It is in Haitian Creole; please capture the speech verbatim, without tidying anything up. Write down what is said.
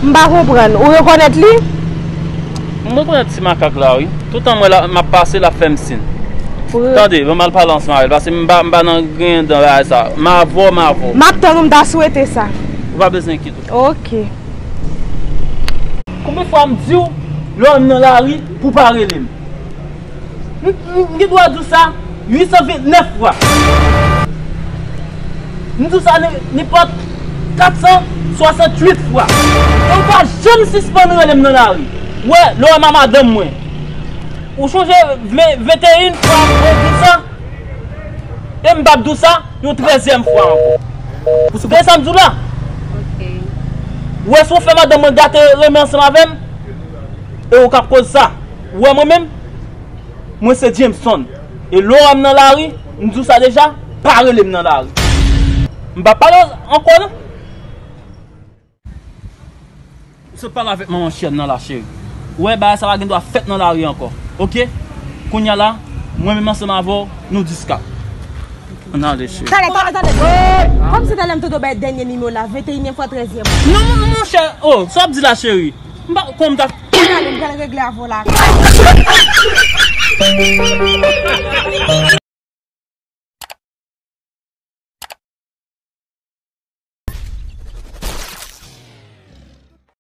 M pa konprann. Ou rekonèt li? M rekonèt ti makak la, wi. Toutan m wè l, m ap pase, l ap fè m siy. Ou re- Tande, ban m al pale ansanm avè l, paske m pa, m pa nan griyen dan bagay sa. M avè w, m avè w. M ap tann ou, m ta swete sa. Ou pa bezwen enkyete w. Ok. Konbyen fwa m di w, lè w nan lari, pou w pa rele m? M, m, m gen dwa di w sa uit san vennèf fwa. M di w sa ne-, nenpòt kat san swasantuit fwa. E w pa janm sispann rele m nan lari. Wè, lè w wè m a madanm mwen. Ou chonje ven-, venteyen fwa mwen di w sa? E m p ap di w sa yon trèzyèm fwa ankò. Ou tande sa m di w la? Ok. Ou wè si w fè madanm mwen gate renmen ansanm avè m, e ou k ap koz sa. Ou wè mwen menm? Mwen se Jameson. E lè w wè m nan lari, m di w sa deja, pa rele m nan lari. M p ap pale ankò non. Sot pale avèk manman chèn nan la, cheri. Ou wè, bagay sa pa gen dwa fèt nan lari ankò. Ok? Kounye a la, mwen menm ansanm avè w, nou diskap. Ann ale, cheri. Talè, talè, talè. Kòmsi talè m te dwe bay dènye nimewo la, venteyinyèm fwa, trèzyèm. Non, mon, monchè, oh, sa w ap di la, cheri? M pa, kòm ta. Ann ale, m pral regle avè w la.